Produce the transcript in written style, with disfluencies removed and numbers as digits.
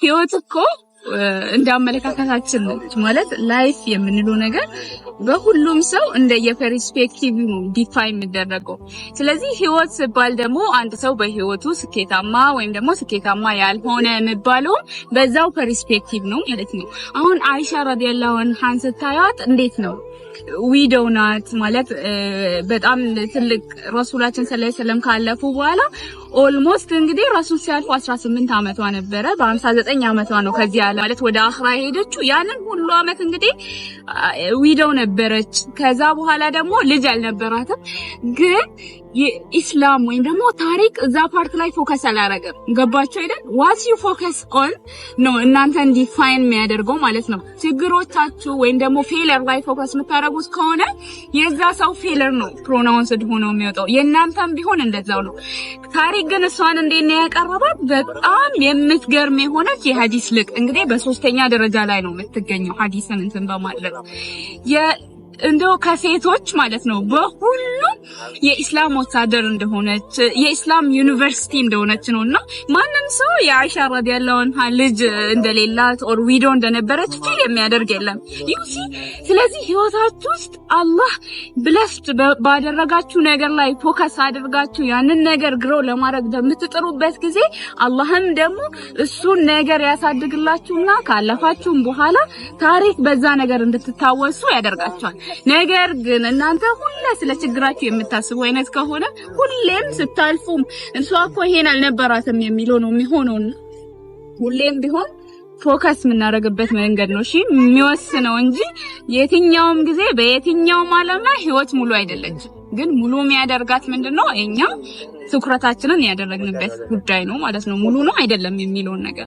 ህይወት እኮ እንደ አመለካከታችን ነች። ማለት life የምንለው ነገር በሁሉም ሰው እንደየ perspective ነው define የሚደረገው። ስለዚህ ህይወት ሲባል ደግሞ አንድ ሰው በህይወቱ ስኬታማ ወይም ደግሞ ስኬታማ ያልሆነ የሚባለው በዛው perspective ነው ማለት ነው። አሁን አይሻ ረዲየላሁ ዐንሃን ስታያት እንዴት ነው? Widow ናት ማለት በጣም ትልቅ፣ ረሱላችን ሰለላሁ ዐለይሂ ወሰለም ካለፉ በኋላ almost እንግዲህ ረሱል ሲያልፉ 18 ዓመቷ ነበረ። በ59 ዓመቷ ነው ከዚህ ዓለም ማለት ወደ አኽራ የሄደችው። ያንን ሁሉ ዓመት እንግዲህ widow ነበረች። ከዛ በኋላ ደግሞ ልጅ አልነበራትም። ግን የኢስላም ወይም ደግሞ ታሪክ እዛ part ላይ focus አላረገም። ገባችሁ አይደል? What you focus on ነው እናንተን define የሚያደርገው ማለት ነው። ችግሮቻችሁ ወይም ደግሞ failure ላይ focus የምታደርጉት ከሆነ የዛ ሰው failure ነው pronounced ሆኖ የሚወጣው። የእናንተም ቢሆን እንደዛው ነው። ታሪክ ግን እሷን እንዴት ነው ያቀረባት? በጣም የምትገርም የሆነች የሀዲስ ሊቅ፣ እንግዲህ በሶስተኛ ደረጃ ላይ ነው የምትገኘው ሀዲስን እንትን በማድረግ፣ እንደው ከሴቶች ማለት ነው በሁሉም የኢስላም ወታደር እንደሆነች፣ የኢስላም ዩኒቨርሲቲ እንደሆነች ነው። እና ማንም ሰው የአይሻ ረዲየላሁ ዐንሃ ልጅ እንደሌላት or widow እንደነበረች feel የሚያደርግ የለም፣ you see። ስለዚህ ህይወታችሁ ውስጥ አላህ blessed ባደረጋችሁ ነገር ላይ focus አድርጋችሁ ያንን ነገር grow ለማድረግ በምትጥሩበት ጊዜ አላህም ደግሞ እሱን ነገር ያሳድግላችሁና ካለፋችሁም በኋላ ታሪክ በዛ ነገር እንድትታወሱ ያደርጋችኋል። ነገር ግን እናንተ ሁሌ ስለ ችግራችሁ የምታስቡ አይነት ከሆነ ሁሌም ስታልፉም እሷ እኮ ይሄን አልነበራትም የሚለው ነው የሚሆነው። ሁሌም ቢሆን focus የምናደርግበት መንገድ ነው እሺ የሚወስነው እንጂ የትኛውም ጊዜ በየትኛውም ዓለም ላይ ህይወት ሙሉ አይደለችም። ግን ሙሉ የሚያደርጋት ምንድነው? እኛ ትኩረታችንን ያደረግንበት ጉዳይ ነው ማለት ነው። ሙሉ ነው አይደለም የሚለውን ነገር።